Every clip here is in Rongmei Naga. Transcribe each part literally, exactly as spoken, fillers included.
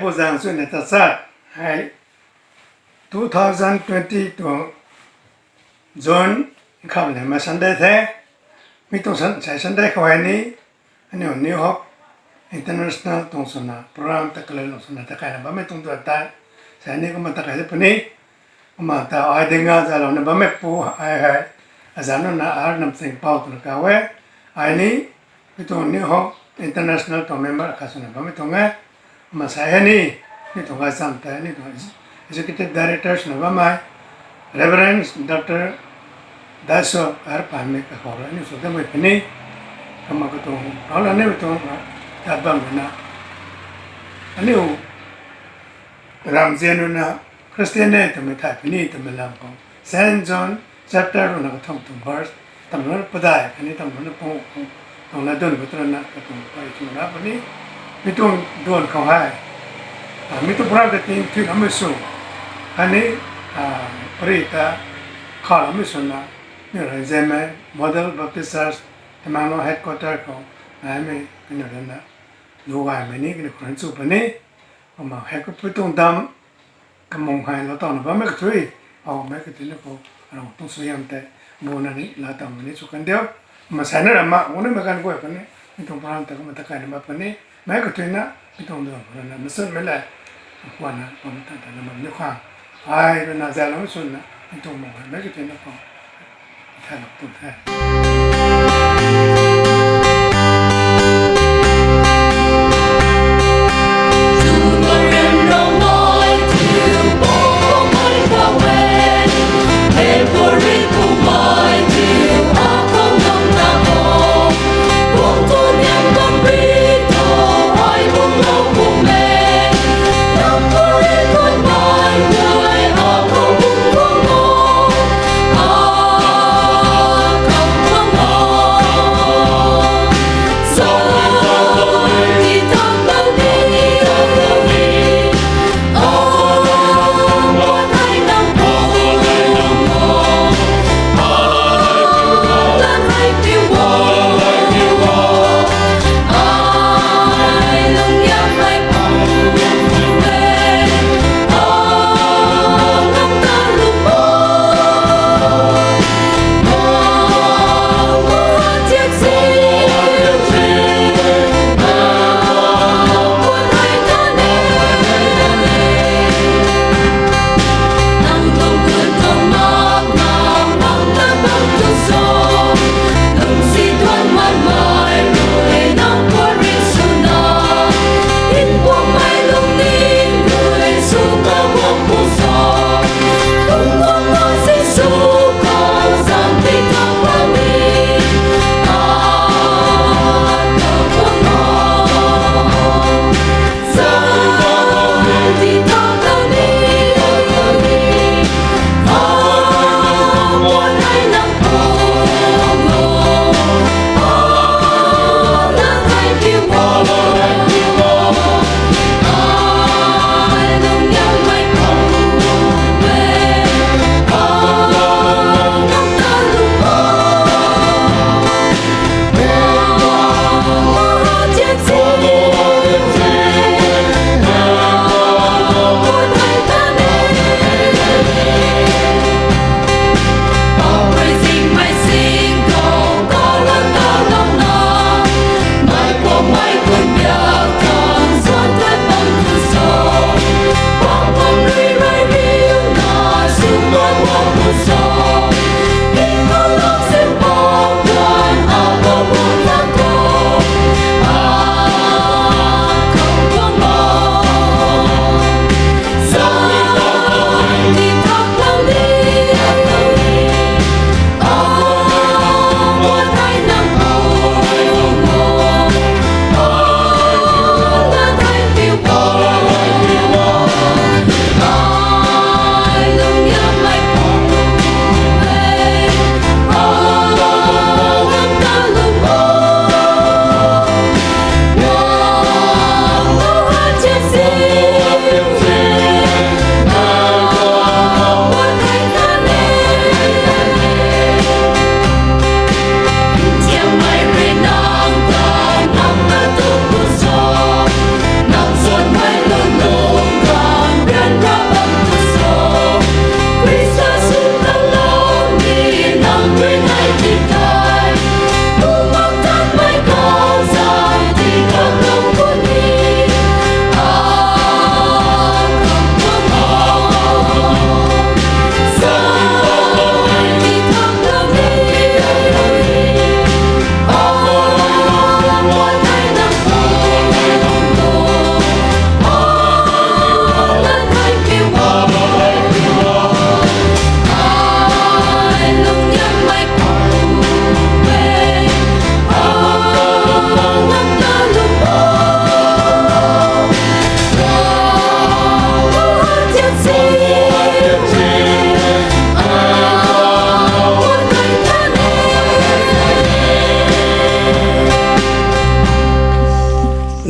Puzang swna tachat hei two thousand twenty tuang June khamna ma Sunday the. Mi tuang sai Sunday khou hei ni aniu New Hope International tuang swna program ta kalou swna takaina bammei tuang duan tei sai ni kumna takai puni. Kumna ta ai dinga zalouna bammei pu ai hei azanuna ar nam sing pau twna kaw e. Ai ni mi tuang New Hope International tuang member khat swna bammei tuang e. Kumna sai hei ni mi tuang gaychamv tei ni tuang executive director swna bammei Reverend Doctor Daiso Arpanmei kakhou rui aniu sw damei puni. Kumna katuang rana nimei tuang tat bam ruina aniu ramzian ruina Christian e twmei thay puni twmei lam khou Saint John chapter ruina kathumh tuang verse tamna padai khatni tamna pung tuang ladun khou twna katuang pari chuna puni. Mi tuang duan khou hei mi tuang program ta tin thui lamei sw khatni pari ta khou lamei swna ni rui Zeme Model Baptist Church Tamenglong headquarter khou naimei kaniw ruina lu gaymei ni kaniw khou rui chu puni. Kumna hei kapui tuang dam kamung hei lou tawna bammei kathui, aumei kathui na khou arang tuang suaihiam tei buna ni laa tawmei ni sw kan diu. Kumna sai na rama gunamei kan guay puni, mi tuang program ta kumna takaina bam puni. Mei kathuina mi tuang duan khou ruina machunmei le kuana bam tan tana bam niu khang ai ruina zalouna swna mi tuang mung hei mei kathuina khou thaylou tu the.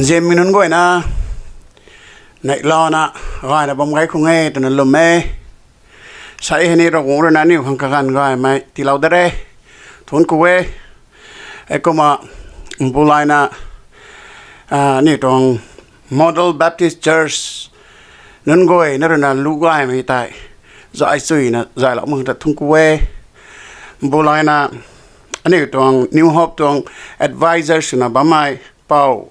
Nzianmei nunc guayna, neihlana, gayna bam gay khang e twna lwm e. Sa hei ni Ravguangc rui na aniu khang kaganv gaymei tiilou da re. Thuanc ku e. Heikumna, mbulayna, aniu tuang Model Baptist Church nunc guayna rui na lu gaymei tei zay chuyna zaylou mak ta thuanc ku e. Mbulayna, aniu tuang New Hope tuang advisor swna bammei Pou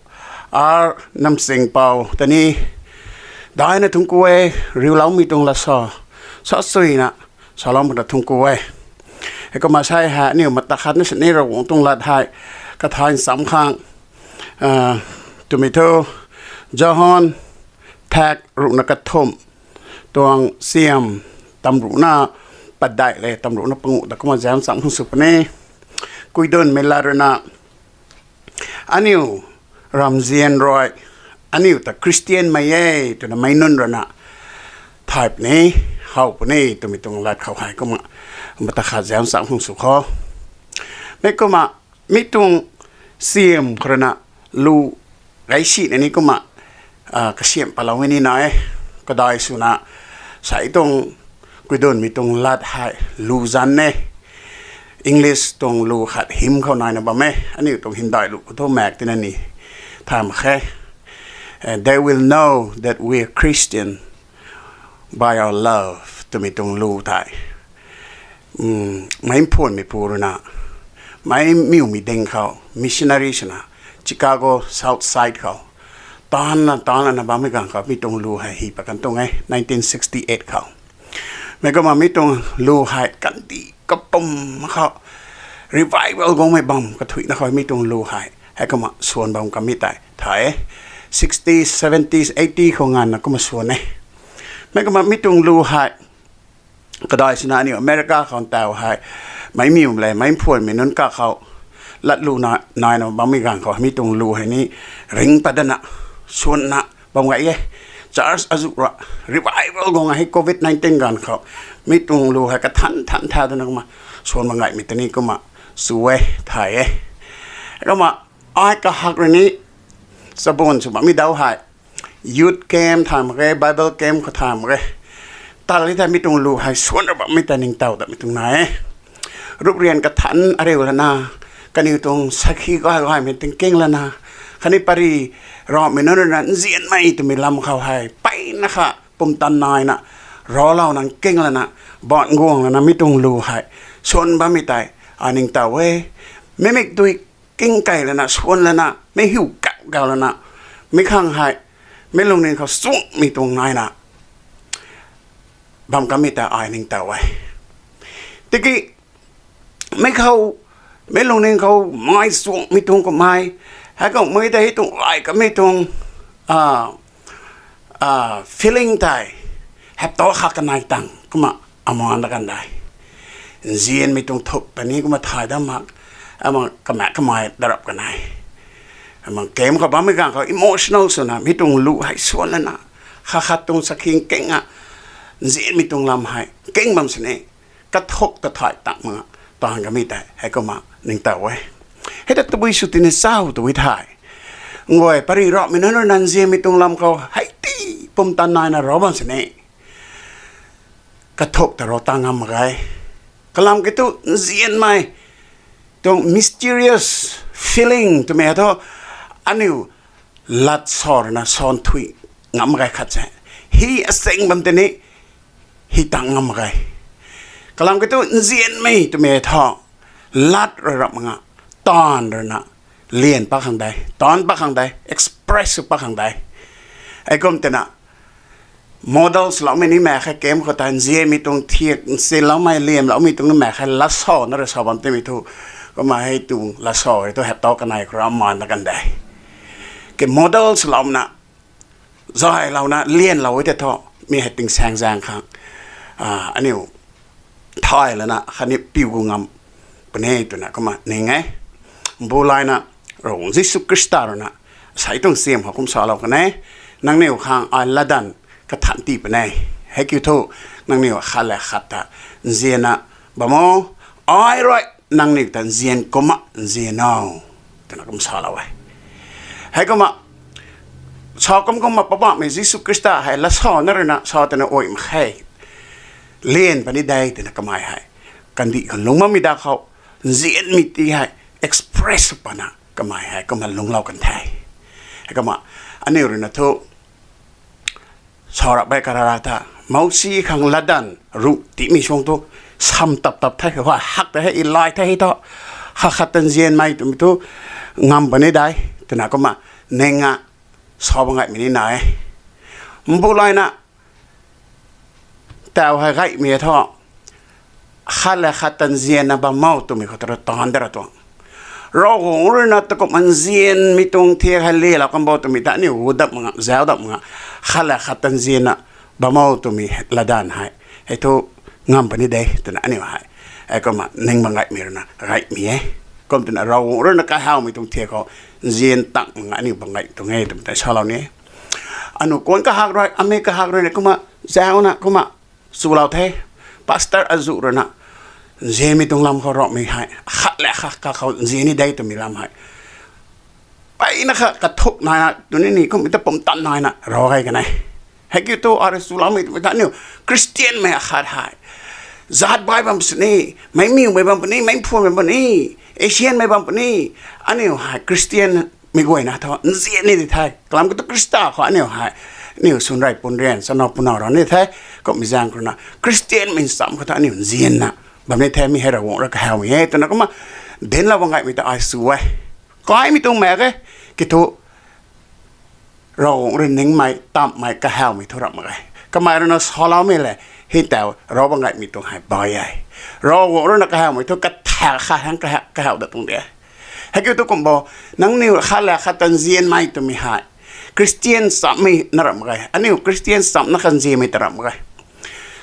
R Namsing Pou ta ni daina thuanc ku e, riuloumei tuang lat sa, sa chuyna salou mak ta thuanc ku e. Heikumna sa hei aniu mata khat na sini Ravguangc tuang lat hei kathay nchamc khang, twmei thu, John thak ruhna kathumh tuang siam, tamruhna padeih le tamruhna panguh ta kumna zauc nchamc khang sw puni. Kuidunmei lat rui na, aniu ramzian rui, aniu ta Christian mei e twna meic nunc rui na thay puni, how puni twmei tuang lat khou hei kumna mata khat zauc nchamc khang sw kho. Mei kumna, mi tuang siam khou rui na lu gay sina ni kumna kasiamh paloumei ni nai e. Kadai swna, sa tuang kuidunmei tuang lat hei lu zanc e. English tuang lu khat hymn khou naina bam e. Aniu tuang Hindi lu khou thu mak tina ni thay mak khe. They will know that we are Christian by our love twmei tuang lu tei, meic mphuanmeipu rui na, meic miwmei ding khou missionary swna Chicago South Side khou taanvna taanvna bammei ganv khou mi tuang lu hei hy pat kan tuang e, nineteen sixty-eight khou. Mei kumna mi tuang lu hei kandih kapwm khou revival guangmei bam kathuicna khou mi tuang lu hei heikumna swan bam kamei tei thay e. Sixty, seventies, eighty khou nganvna kumna swan e. Mei kumna mi tuang lu hei kadai swna aniu America khou ntaw hei meic miwmei le meic mphuanmei nunc kakhou latlu naina bammei ganv khou mi tuang lu hei ni ringc pat dana swanna bam gay e. Church azuh ra revival guang hei covid nineteen ganv khou mi tuang lu hei kathan than tha dana kumna swan bam gaymei ta ni kumna sw e, thay e. Kumna ai kahak rui ni chabun sw bammei dau hei youth camp thay mak ge, Bible camp khou thay mak ge. Tal e thei mi tuang lu hei swan ra bammei ta ningtow datmei tuang nai e. Ruprian kathan ariu lana, kaniw tuang sakhi gay gaymei tingking lana, khatni pary ramhmei nunc rui na nzianmei twmei lam khou hei mpeyna kha pumtan naina raclouna nking lana, ban guang lana mi tuang lu hei swan bammei tei ai ningtow e. Mimik dui king key lana swan lana, meic hiu kak gau lana, mi khang hei meic lungning khou chuangmei tuang naina bam kamei ta ai ningtow e. Tiki mei khou, meic lungning khou mei chuangmei tuang kummei, heikumhmei tei hei tuang gay kamei tuang feeling tei heptou kha kanei tang kumna amaan da kan de. Nzianmei tuang thuk ta ni kumna thay dam mak, ama kamaek kamei darap kanei. Ama camp khou bammei ganv khou emotional swna mi tuang lu hei swan lana, khat khat tuang sakhi nking a, nzianmei tuang lam hei nking bam sini, kathuk ta thay tang mak taanv kamei tei heikumna ningtow e. Hei ta tabui sw tina chau tabui thei, nguay pary ramhmei nunc rui na nzianmei tuang lam khou hei ti pumtan naina rac bam sini kathuk ta rac tang ngam mak ge. Kalam kiu thu nzianmei tuang mysterious feeling twmei thu aniu lat sa rui na san thui ngam mak ge khat se. Hei aseng bam tei ni hei tang ngam mak ge. Kalam kiu thu nzianmei twmei thu lat rui rap mak nga, taanv rui na lian pat khang de, taanv pat khang de, express sw pat khang de. Heikum twna model swloumei ni mak khe, camp khou tei nzianmei tuang thiak nsinloumei, liamloumei tuang ni mak khe, lat sa na rui sa bam timei thu, kumna hei tuang lat sa hei thu heptou kanei khou ra maan na kan de. Ke model swlouna, zaylouna lianlou e tei thu, mi hei tingsaeng zaeng khang aniu thay lana khatni piu gu ngam puni twna kumna ning e. Mbulayna, Ravguangc Jisu Khrista rui na asei tuang siam khou kum salou kan e: Nangniw khang ai latdanv kathan ti puni. Hei kiu thu, nangniw khat le khat ta nzianna bam o, ai rui nangniw ta nzian kumna nzian o, twna kum salou e. Heikumna Sa kum kumna Poubauhmei Jisu Khrista hei lat sa na rui na sa twna ai mak khe. Lian puni de twna kamei hei kandih khou lungc bammei da khou, nzianmei ti hei express pana kamei hei kumna lungclou kan the. Heikumna aniu rui na thu sa rap e karara ta, Mousi khang latdanv ruh tiimei suang thu, sam tap tap the, ha hak ta hei, i lai the hei thu, khat khat ta nzianmei twmei thu ngam puni de twna kumna ning a sa bam gaymei ni nai e. Mbu layna taw hei gaymei thu, khat le khat ta nzianna bam o twmei khou ta rui taanv de ra tuang. Ravguangc rui na takumna nzianmei tuang thiak hei lelou kan bo twmei ta aniu gu dap mak nga, zauc dap mak nga, khat le khat ta nzianna bam o twmei latdanv hei, hei thu ngam puni de twna aniu hei, hei kumna ning bam gaymei rui na gaymei e. Kum twna Ravguangc rui na kahawmei tuang thiak khou nzian tang mak nga aniu bam gay tuang e twmei ta salou ni. Anu kuan kahak rui, amei kahak rui na kumna zauna kumna chulou the. Pastor azuh rui na nzianmei tuang lam khou ramei hei khat le khat ka khou nzian ni de twmei lam hei, peyna kha kathuk naina tuni ni kummei ta pumtan naina raw gay kan e. Heikiu thu arui chuloumei twmei ta aniu Christianmei akhat hei, zaat bai bam sini, meicmiumei bam puni, meicphuanmei bam puni, Asianmei bam puni, aniu hei Christianmei guayna thu nzian ni di the. Kalam kiu thu Khrista khou aniu hei, aniu swn rey pun rian, chana puna ra ni the. Kummei zaeng khou rui na Christianmei ncham khou thu aniu nzianna bam ni the, mi hei Ravguangc rui kahawmei e twna kumna dinclou bam gaymei ta ai chu e. Kaimei tuang mak e, kiu thu Ravguangc rui ningmei, tammei, kahawmei thu ramh mak ge. Kamei rui na saloumei le, hei taw rav bam gaymei tuang hei bai e. Ravguangc rui na kahawmei thu kathak kha hang kahaw, kahaw dat tuang de. Heikiu thu kum bo, nangniw khat le khat ta nzianmei twmei hei Christian chammei na ramh mak ge. Aniu Christian chamna kha nzianmei ta ramh mak ge.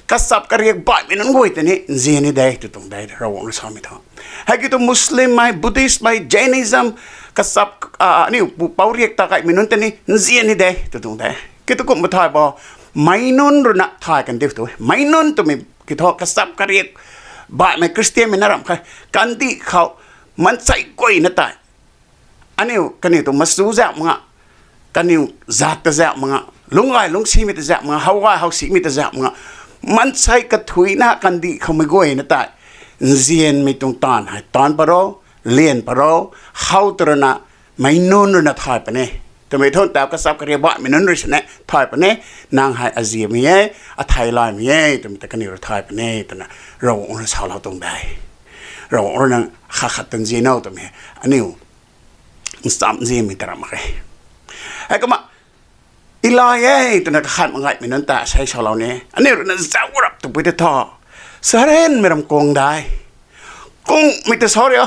Kachap kariak baihmei nunc guay ta ni nzian ni de tw tuang de, Ravguangc rui samei thu. Heikiu thu Muslimmei, Buddhistmei, Jainism, kachap, aniu pu pouc riak ta kaimei nunc ta ni nzian ni de tw tuang de. Kiu thu kum bo thay bo, meic nunc rui na thay kan diu tu. Meic nunc twmei kiu thu kachap kariak baihmei Christianmei na ramh khe. Kandih khou maansei guayna tei, aniu kaniw tuang machu zauh mak nga, kaniw zaat ta zauh mak nga, lungcgay lungcsimei ta zauh mak nga, howgay howsimei ta zauh mak nga, maansei kathuicna kandih khoumei guayna tei nzianmei tuang taanv hei taanc pat ro, lian pat ro, how tw rui na, meic nunc rui na thay puni. Twmei thu taw kachap kariak baihmei nunc rui sini thay puni. Nang hei aziamei e, atheilaymei e twmei ta kaniw rui thay puni twna Ravguangc rui salou tuang de. Ravguangc rui na khat khat ta nzian o twmei aniu ncham nzianmei ta ramh mak ge. Heikumna i lai e twna kakhat mak gaymei nunc ta sei salou ni. Aniu rui na zauc rap twpui ta thu, sarenmei ram kung de. Kungmei ta sa rio.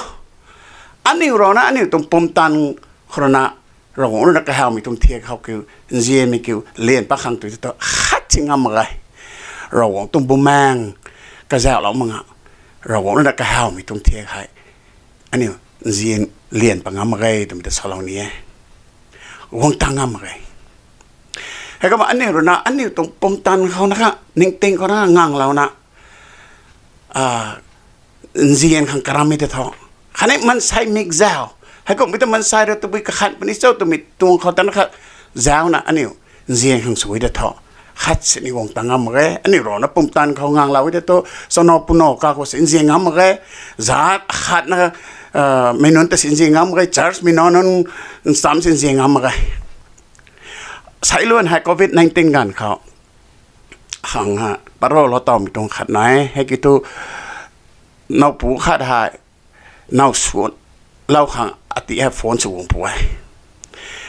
Aniu rui na aniu tuang pumtan khou rui na Ravguangc rui na kahawmei tuang thiak khou kiu, nzianmei kiu lian pat khang tu thu khat si ngam mak ge. Ravguangc tuang bumaengc kazauhlou mak nga, Ravguangc rui na kahawmei tuang thiak hei aniu nzian lian pat ngam mak ge twmei ta salou ni e. Guang tang ngam mak ge. Heikumna aniu rui na aniu tuang pumtan khou na kha, ningting khou na kha nganglouna nzian khang karammei ta thu, khatni maansei mik zauc, heikumhmei ta maansei rui tabui kakhan puni cho twmei tuang khou tana kha zauna aniu nzian khang sw ta thu, khat sini guang tang ngam mak ge. Aniu rui na pumtan khou nganglou ta thu, chana puna kakhou si nzian ngam mak ge. Zaat khatna mei nunc ta si nzian ngam mak ge, church mei nunc ncham si nzian ngam mak ge. Seiluan hei covid nineteen ganv khou khang ha paralou tawmei tuang khat nai. Heikiu thu nowpu khat hei now sw lou khang ati hei phone sw guang pu e.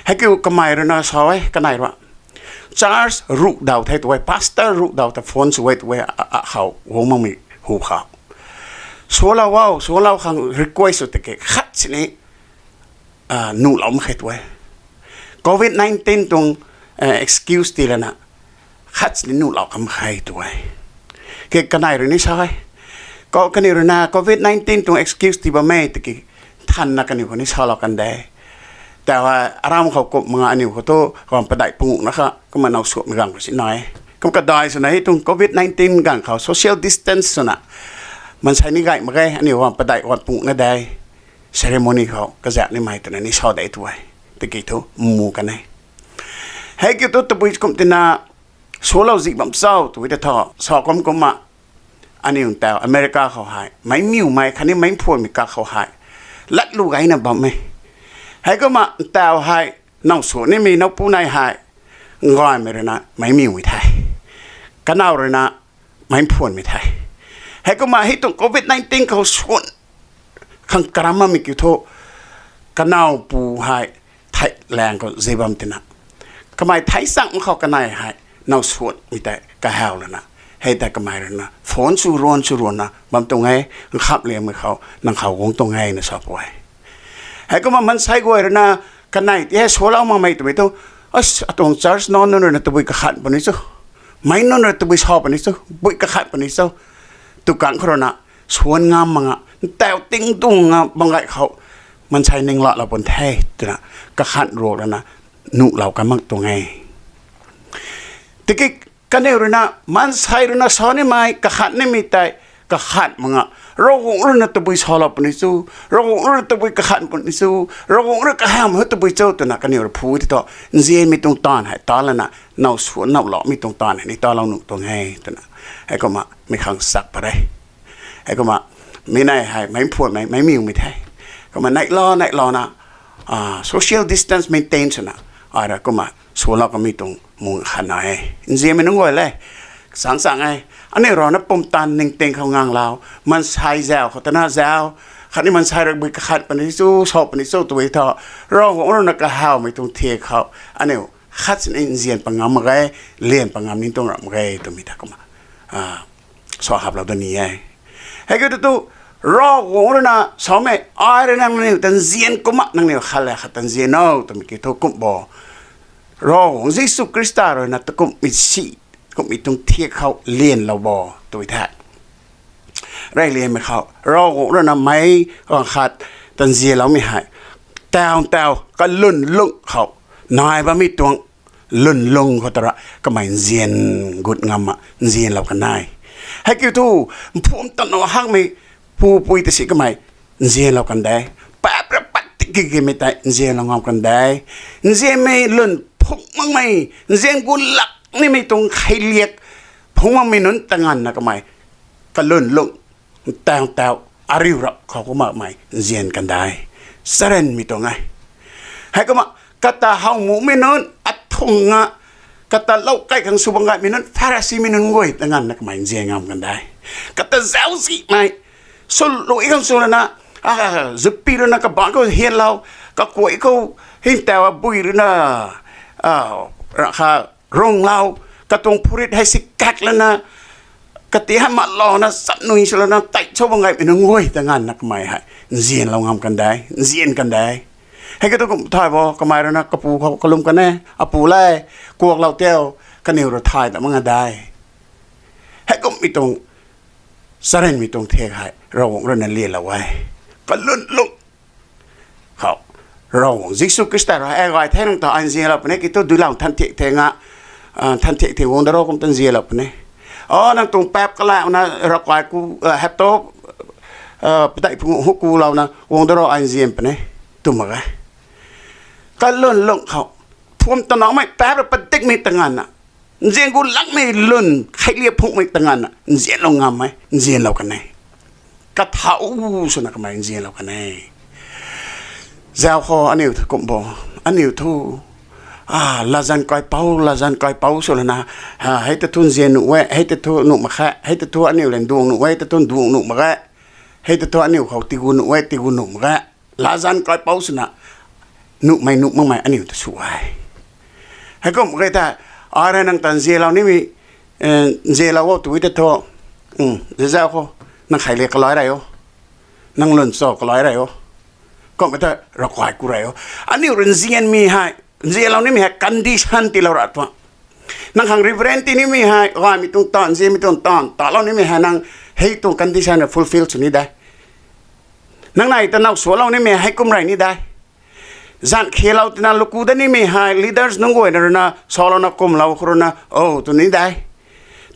Heikiu kamei rui na sa e, kanei rui church ruh daw the tu e, pastor ruh daw ta phone sw e tu e, akhou guang makmei hu khou swlou o, swlou khang request sw tiki khat sini nuhlou mak khe tu e. Covid nineteen tuang excuse ti lana khat sini nuhlou kam khe tu e. Ke kanei rui ni sa e, kaniw rui na covid nineteen tuang excuse ti bam e tiki thanna kaniw khou ni salou kan de. Tau hei aram khou kum mak nga aniu khou thu khwan padeih panguhna kha kumna now suamei ganv khou si nai. Kum kadai swna hei tuang covid nineteen ganv khou social distance swna maansei ni gay mak ge, aniu khwan padeih khwan panguhna de. Ceremony khou kazak nimei twna ni sa de tu e. Tiki thu mu kan e. Hei kiu thu tabui kum tina, swlou zih bam cho tw tei thu, sa kum kumna, aniu ntaw America khou hei meicmiwmei khatni meic phuanmei kak khou hei latlu gayna bam e. Heikumna ntaw hei now swan nimei nowpu nai hei, gaymei rui na meicmiwmei the, kanow rui na meic phuanmei the. Heikumna hei tuang covid nineteen khou swan khang karam bammei kiu thu, kanowpu hei thei lang khou zi bam tina, kamei thei chang mak khou kanei hei now swanmei tei kahaw lana, hei tei kamei rui na phone sw ruan sw ruanna bam tuang e, nkhap liangmei khou nang khou guang tuang e na sa pw e. Heikumna maansei guay rui na kanei ti hei swlou makmei twmei thu, atuang church nac nunc rui na tabui kakhan puni cho, meic nunc rui tabui sa puni cho, bui kakhan puni cho, tu kang khou rui na swan ngam mak nga, ntaw ting tuang nga bam gay khou maansei ninglatlou pun the twna kakhan ruak lana nuhlou kan mak tuang e. Tiki kaniw rui na, maansei rui na sa nimei, kakhan nimei tei kakhan mak nga, Ravguangc rui na tabui salou puni cho, Ravguangc rui na tabui kakhan puni cho, Ravguangc rui kahawmei tabui cho twna kaniw rui phu ti thu, nzianmei tuang taanv hei ta lana, now swan now loumei tuang taanv hei ni talou nuh tuang e twna, heikumna mi khang sak pat re. Heikumna mi nei hei meic phuanmei, meicmiwmei the. Kumna neihla neihlouna, social distance maintain swna, ai rui kumna swlou kamei tuang mung khat na e. Nzianmei nunc guay le, sang sang e, aniu rui na pumtan ningting khou nganglou, maansei zau khou tana zau, khatni maansei rui bui kakhan puni cho, sa puni cho tw tei thu, Ravguangc rui na kahawmei tuang thiak khou aniu khat sini nzian pat ngam mak ge, lian pat ngam ni tuang ram mak ge twmei ta kumna sa haplou da ni e. Hei kiu thu, Ravguangc rui na samei, ai rui nangniw ta nzian kumna nangniw khat le khat ta nzian o twmei kiu thu kum bo, Ravguangc Jisu Khrista rui na takumhmei si, kumhmei tuang thiak khou lianlou bo tw the. Reylianmei khou Ravguangc rui na meic ganv khat ta nzianloumei hei, taw taw kalun lung khou nai bammei tuang lun lung khou ta rui kamei nzian gut ngamna nzianlou kan e. Hei kiu thu, mphuam tana hakmei pupui ta si kamei nzianlou kan de, paap ra pat tikimei tei nzianlou ngam kan de, nzianmei lun phungc makmei, nzian gut lak nimei tuang kheiliak phungc makmei nunc ta nganvna kamei kalun lung, taw taw, ariu rap khou kumna kamei nzian kan de, charynmei tuang e. Heikumna kata howmumei nunc athung a, kata lou kai khang sw bam gaymei nunc, Pharisimei nunc guay ta nganvna kamei nzian ngam kan de, kata zauczihmei, swlui khang sw lana, zupi rui na kabangc khou hianlou, kakuay khou hyntaw abui rui na rakha runglou, katuang phurit hei si kak lana, kati hei matlouna chatnui sw lana tei cho bam gaymei nunc guay ta nganvna kamei hei nzianlou ngam kan de, nzian kan de. Hei kiu thu kum thay bo, kamei rui na kapu khou kalum kan e, apu le, kuaklou tio, kaniw rui thay ta mak nga de. Heikumhmei tuang charynmei tuang thiak hei Ravguangc rui na lianlou e. Kalun lung khou Ravguangc Jisu Khrista rui, e gay the, nang ta ai nzianlou puni, kiu thu duilang than thiak theng a, than thiak theng guang da ro, kum ta nzianlou puni. O, nang tuang paap kalauna ravkai ku, hapta padeih phung hu kulouna guang da ro, ai nzian puni, tw mak e. Kalun lung khou phuam tanaumei, paap ra padikmei ta nganvna, nzian gut lakmei lun kheiliak phungcmei ta nganvna nzianlou ngam e, nzianlou kan e. Kathau swna kamei nzianlou kan e. Zau khou aniu thu kum bo, aniu thu latzan kaipouc, latzan kaipouc sw lana, hei ta thu nzian nuh e, hei ta thu nuh mak khe, hei ta thu aniu le nduang nuh e, hei ta thu nduang nuh mak ge, hei ta thu aniu khou tigu nuh e, tigu nuh mak ge, latzan kaipouc swna nuhmei nuh makmei aniu ta sw e. Heikum khe tei, ai rui nang ta nzianlou nimei, nzianlou o tw tei thu, zau khou, nang kheiliak kalai rey o, nang lun cho kalai rey o, kum ta ravkai ku rey o. Aniu rui nzianmei hei, nzianlou nimei hei condition tiilou ra tuang. Nang khang reverend ti nimei hei gaymei tuang taanv, nzianmei tuang taanv talou nimei hei nang hei tuang condition rui fulfill sw ni de. Nang nei ta now swlou nimei hei kum rey ni de. Zanc khelou tina luku dat nimei hei leaders nunc guayna rui na salouna kumlou khou rui na o tw ni de.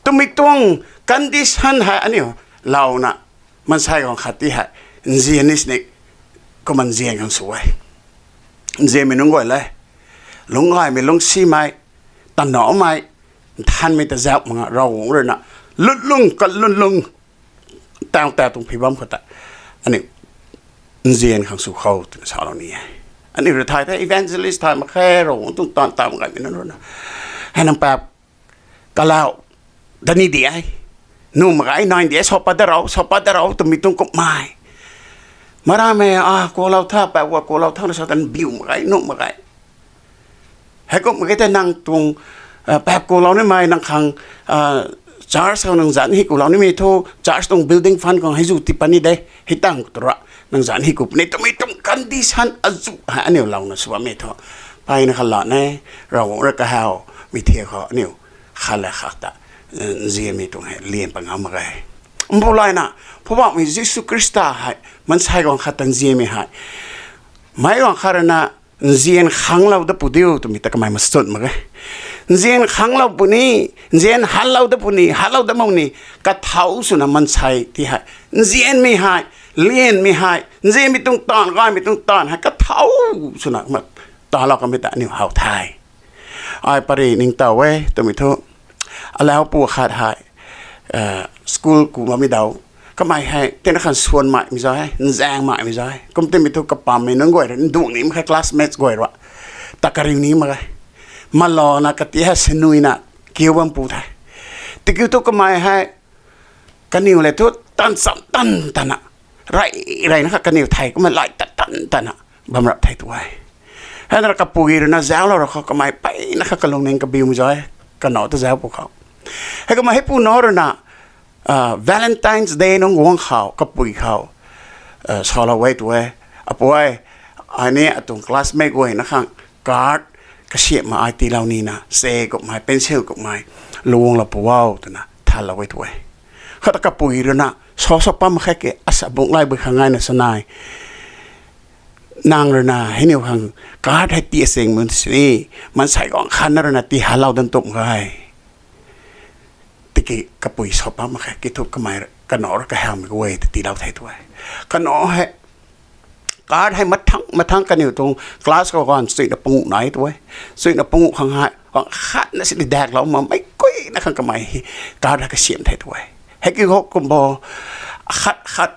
Twmei tuang condition hei aniu louna, maansei guang khat ti hei nzian ni sini, kumna nzian khang sw e. Nzianmei nunc guay le, lungcgaymei, lungcsimei, tanaumei, nthanmei ta zauh mak nga Ravguangc rui na, lwnlung kalwnlung, taw ta tuang phi bam khou ta, aniu nzian khang sw khou twna salou ni e. Aniu rui thay the evangelist thay mak khe, Ravguangc tuang taanv taw mak gaymei nunc rui na, hei nang paap kalau dani di e, nuh mak ge, nai di e, sa pat da rou, sa pat da rou twmei tuang kummei. Maramei a kulou tha, paap wa kulou tha na sa tan biu mak ge, nuh mak ge. Heikum mak ge tei nang tuang paap kulou nimei nang khang, church khou nang zanc hei kulou nimei thu church tuang building fund khang hei zu tii pat ni de, hei tang tu ra, nang zanc hei ku puni twmei tuang condition azu hei aniu louna sw bammei thu, mpeyna kha la ne, Ravguangc rui kahaw mi thiak khou aniu khat le khat ta nzianmei tuang hei lian pat ngam mak ge. Mbu layna, Poubauhmei Jisu Khrista hei maansei guang khat ta nzianmei hei, meic guang khat rui na nzian khanglou dat pu diu twmei ta kamei machut mak ge. Nzian khanglou puni, nzian hanlou dat puni, hanlou dat mak ni, kathau swna maansei ti hei, nzianmei hei, lianmei hei, nzianmei tuang taanv, gaymei tuang taanv hei kathau swna talou kamei ta aniu how the. Ai pary ningtow e twmei thu, alau pu khat hei school ku bammei daw, kamei hei tina khan suan maimei zay, nzaeng maimei zay, kum timei thu kapammei nunc guay rui nduang ni mak khe, classmates guay rui ta kariu ni mak ge. Malana kati hei sinuina kiu bam pu the. Tikiu thu kamei hei kaniw le thu tan cham tan tana, rey reyna kha kaniw thei kumna lay tat tan tana bam rap thei tu e. Hei na kapui rui na zauclou ra khou kamei mpeyna kha kalungning kabiumei zay, kanac ta zauc pu khou, heikumna heipu nac rui na Valentine's Day nunc guang khou kapui khou salou e tu e, apu e, ai ni atuang classmate guayna khang card kasiamhna ai tiilou nina, se kummei, pencil kummei, luanglou pu o twna thanlou e tu e. Khata kapui rui na sa sa pat mak khe ke, asa bungc lay bui khang ngaina sa nai, nang rui na hei niw khang card hei tii asing mun sini, maansei guang khat na rui na tii halou dan tum ge. Tiki kapui sa pat mak khe, kiu thu kamei kanac rui kahawmei guay ta tiilou the tu e. Kanac hei card hei mathang mathang kaniw tuang class khou ganv chuina panguh nai tu e. Chuina panguh khang hei guang khat na sini daklou makmei kuina khang kamei hei card hei kasiam the tu e. Heikiu khou kumbo khat khat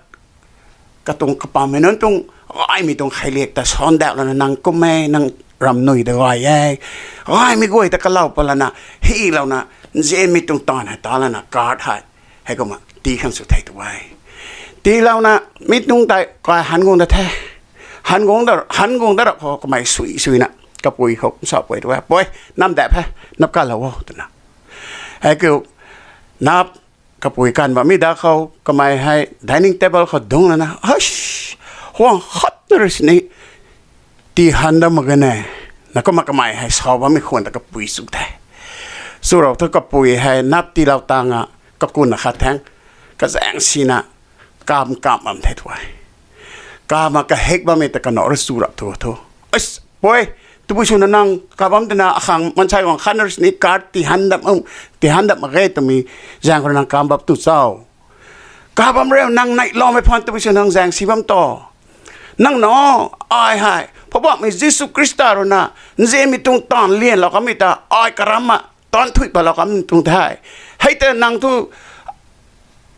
katuang kapammei nunc tuang gaymei tuang kheiliak ta sandak lana nang kum e, nang ramnui ta gay e, gaymei guay ta kalau pat lana, hylouna, nzianmei tuang taanv hei ta lana card hei heikumna tii khang sw the tu e. Tiilouna mi tuang tei kai han guang da the. Han guang da, han guang da rap khou kamei sui suina kapui khou sa pui tu e, pui, nam dap he, nap kalou o twna. Heikiu nap kapui kan bammei da khou kamei hei dining table khou dungc lana, huang khat na rui sini tii han dat mak ge ne, na kumna kamei hei sa bammei khwan ta kapui chu the. Chu rau thu kapui hei nap tiilou tanga, kakun na khat thang, kazaeng sina, kam kam bam the tu e. Kama kahek bammei ta kanac rui chu rap thu thu, pui, tabui swna nang ka bam twna akhang maansei guang khat na rui sini card tii han dat mak ge twmei zaeng khou nang kam bap tu cho? Ka bam rui nang neihloumei phaan tabui sw nang zaeng si bam to. Nang na, ai hei Poubauhmei Jisu Khrista rui na nzianmei tuang taanv lianlou kanmei ta ai karamna taanv thuy patlou kanmei tuang the. Hei ta nang thu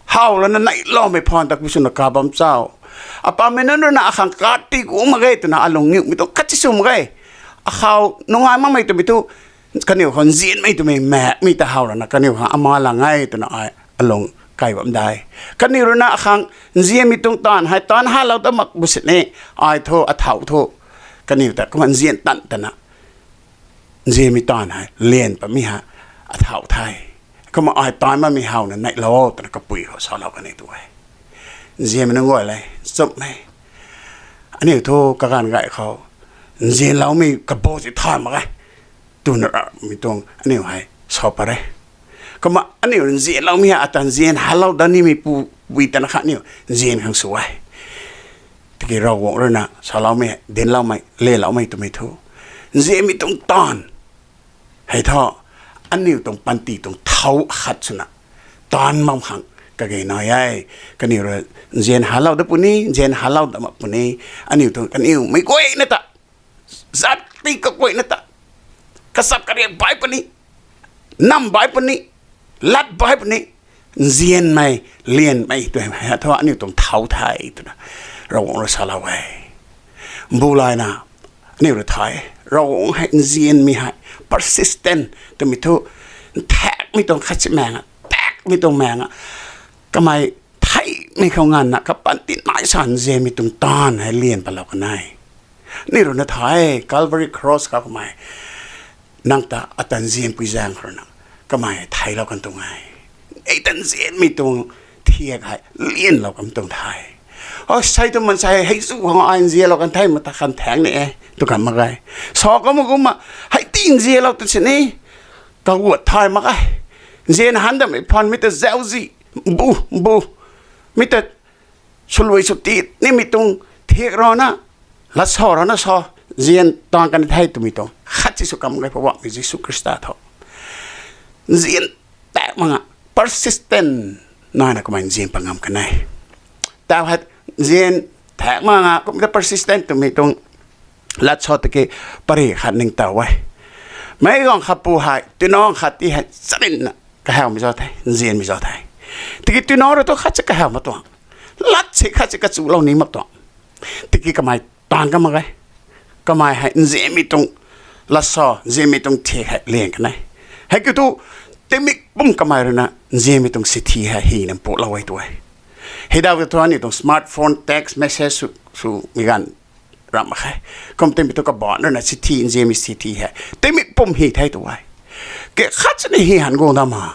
how lana neihloumei phaan ta tabui swna ka bam cho? Apammei nunc rui na akhang card tii gu mak ge twna alung niwmei tuang khat si sw mak ge. Akhou nungai makmei twmei thu kaniw khou nzianmei twmei makmei ta how lana kaniw khang ama lang e twna ai alung kai bam de. Kaniw rui na akhang nzianmei tuang taanv hei taanc halou dat mak bu sini, ai thu athau thu kaniw ta kumna nzian tan tana nzianmei taanv hei lian patmei hei athau the. Kumna ai taanv bammei howna neihlou o twna kapui khou salou kan e tu e. Nzianmei nunc guay le, nchumhmei, aniu thu kaganv gay khou nzianloumei kabaw si thay mak ge twna ramei tuang aniu hei sa pat e. Kumna aniu nzianloumei hei ata nzian halou dat nimei pu bui tana kha aniu nzian khang sw e. Tiki Ravguangc rui na saloumei, dincloumei, leloumei twmei thu, nzianmei tuang taanv hei thu aniu tuang panty tuang thau akhat swna taanv bam khang kage nai e. Kaniw rui nzian halou dat puni, nzian halou dat mak puni, aniu tuang kaniwmei guayna ta, zat ti kaguayna ta kachap kariak bai puni. nam bai puni, lat bai puni, nzianmei, lianmei twmei hei thu aniu tuang thau the twna Ravguangc rui salou e. Mbulayna aniu rui thay, Ravguangc hei nzianmei hei, persistent twmei thu, nthakmei tuang khatsi maeng a, takmei tuang maeng a, kamei theihmei khou nganvna kapanty nai sa nzianmei tuang taanv hei lian palou kan e. Aniu rui na thay, Calvary Cross khou kamei nang ta ata nzianpui zaeng khou rui na kamei theilou kan tuang e. Ei ta nzianmei tuang thiak hei lianlou kan tuang the. O, sei tu mansei hei zu khang ai nzianlou kan the, mata khan thaeng ni e tw kan mak ge. Sa kumna kumna hei ti nzianlou tu sini kaguat thay mak ge. Nzian han dammei phaan mi ta zauzi, bu, bu, mi ta swluai sw tit nimei tuang thiak rui na, lat sa rui na sa, nzian taanv kan the twmei tuang khatsi sw kam ge. Poubauhmei Jisu Khrista thu nzian tak mak nga, persistent naina kamei nzian pat ngam kan e. Tau hei nzian tak mak nga kumna persistent twmei tuang lat sa tiki pary khat ningtow e. Meic guang khat pu hei, twna khat ti hei charynna kahawmei zauc the, nzianmei zauc the. Tiki twna rui thu khatsi kahaw mak tuang, lat si khatsi kachulou ni mak tuang. Tiki kamei taanv kan mak ge. Kamei hei nzianmei tuang lat sa, nzianmei tuang thiak hei lian kan e. Hei kiu thu, tingmik pum kamei rui na nzianmei tuang sithi hei hina mpuklou e tu e. Hei daw thu aniu tuang smartphone, text message sw, swmei ganv ramh mak khe. Kum tingmik thu kabaanc rui na sithi, nzianmei sithi hei tingmik pum hi the tu e. Ke khatsi ni hi han guang dam ma.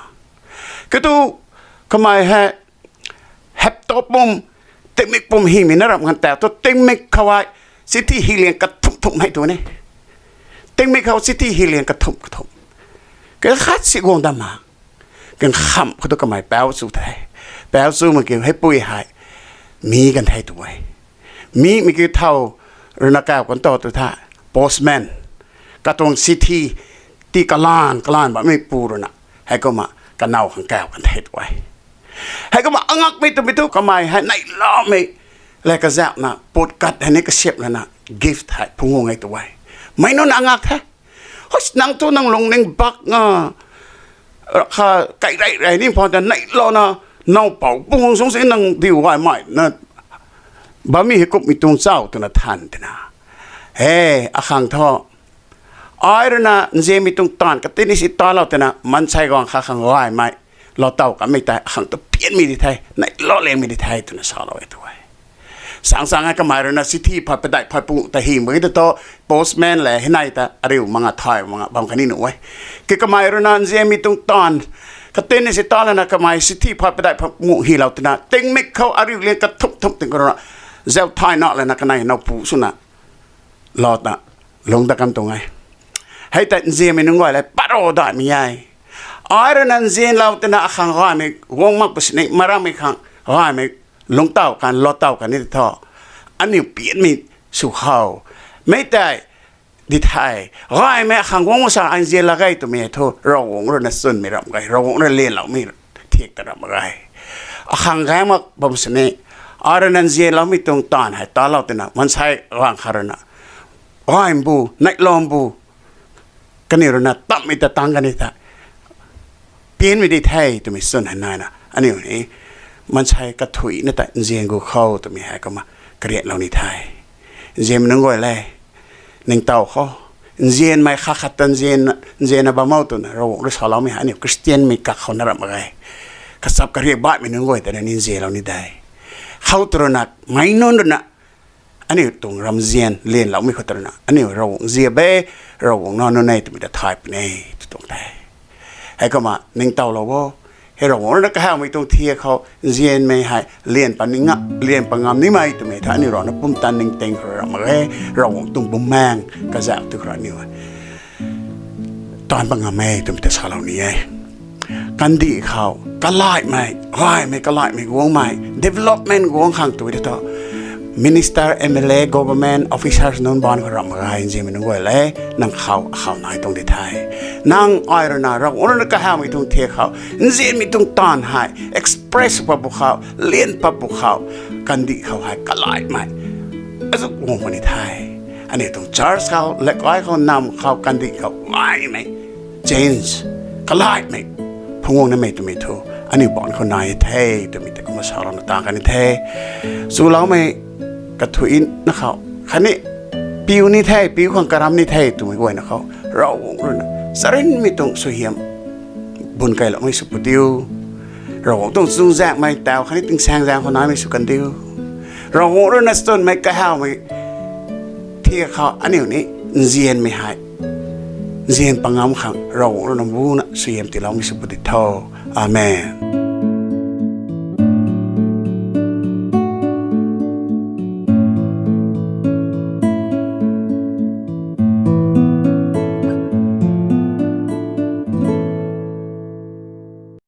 Kiu thu, kamei hei hapta pum, tingmik pum himei na ramh nganv tau thu tingmik khou hei sithi hi liang kathumh thumh hei tu ni. Tingmik khou sithi hi liang kathumh kathumh. Ke khatsi guang dam ma. Kan kham khou tu kamei pauc chu the. Pauc chu mak kiu heipui hei mi kan the tu e. Mimei kiu thau rui na kaw kan ta tu the. Postman, katuang sithi ti kalan kalan bammei pu rui na, heikumna kanow khang kaw kan the tu e. Heikumna angakmei twmei thu kamei hei neihloumei le kazauhna put kat hei ni kasiamh lana gift hei phungc guang e tu e. Meic nunc angak the. Hos, nang thu nang lungning bak nga, kha, kai rey rey ni phaan ta neihlouna, nowpou pungc sung si nang diu gaymei na bammei hei kumhmei tuang chau twna than tina. E, akhang thu, ai rui na nzianmei tuang taanv katini si talou twna maansei guang kha khang gaymei lou taw kanmei tei akhang tu pianmei di the, neihlouna liangmei di the twna salou e tu e. Sang sang e kamei rui na sithi phay padeih phay pung ta hi mak e ta thu, postman le hei nai ta ariu mak nga thay mak nga bam khatni nuh e. Ke kamei rui na nzianmei tuang taanv katini si ta lana kamei sithi phay padeih phay pung hilou twna tingmik khou ariu liang kathumh thumh ting khou rui na zauc thayna lana kanei nowpu swna lou ta lung ta kan tuang e. Hei tei nzianmei nunc guay le paro daihmei e. Ai rui na nzianlou twna akhang gaymei guang mak pu sini, marammei khang gaymei lungc taw kan, lou taw kan ni thu, aniu pianmei sw khou, mei tei di the, gaymei akhang guang mak sa ai nzian lak ge twmei thu Ravguangc rui na chwnmei ramh ge, Ravguangc rui lianloumei thiak ta ramh ge. Akhang gaeng mak bam sini, ai rui na nzianloumei tuang taanv hei talou twna maansei guang kha rui na, gaymei bu, neihloumei bu, kaniw rui na tammei ta tang kani ta pianmei di the twmei chwn hei naina aniu ni maansei kathuina ta nzian gu khou twmei hei kumna kariatlou ni the. Nzianmei nunc guay le, ningtow khou, nzianmei khat khat ta nzian, nzianna bam o twna Ravguangc rui saloumei hei aniu Khristianmei kakhou na ramh mak ge. Kachap kariak baihmei nunc guay ta ni nzianlou ni de. Khou tu rui na, meic nunc rui na aniu tuang ramzian lianloumei khou tu rui na aniu Ravguangc nzian e, Ravguangc nac nunc e twmei ta thay puni e tw tuang the. Heikumna ningtowlou o. Hei Ravguangc rui na kahawmei tuang thiak khou nzianmei hei lian pat ni nga, lian pat ngam nimei twmei thu aniu rui na pumtan ningting khou ramh mak e. Ravguangc tuang bumaeng kazauh tu khou rui aniu taanc pat ngam e twmei ta salou ni e. Kandih khou kalaihmei, gaymei kalaihmei guangmei, development guang khang tu e thu, minister, M L A, government officers nunc baanc khou ramh mak ge, nzianmei nunc guay le, nang khou, khou nai tuang di the. Nang ai rui na, Ravguangc rui na kahawmei tuang thiak khou nzianmei tuang taanv hei express pat bu khou, lian pat bu khou, kandih khou hei kalaihmei azu guang puni the. Aniu tuang church khou, lekai khou, nam khou, kandih khou gaymei change kalaimei phungc guang namei twmei thu aniu baanc khou nai the twmei tei kumna salouna ta kan the. Chuloumei kathuicna khou khatni piu ni the, piu khang karam ni the twmei guayna khou Ravguangc ruina charynmei tuang suaihiam bun kailoumei sw pu diu. Ravguangc tuang chuzaenghmei taw khatni tingsaengzaeng khou naimei sw kan diu. Ravguangc ruina stunmei kahawmei thiak khou aniu ni nzianmei hei nzian pangam khang Ravguangc ruina buna suaihiam tiiloumei sw pu di tho. Amen.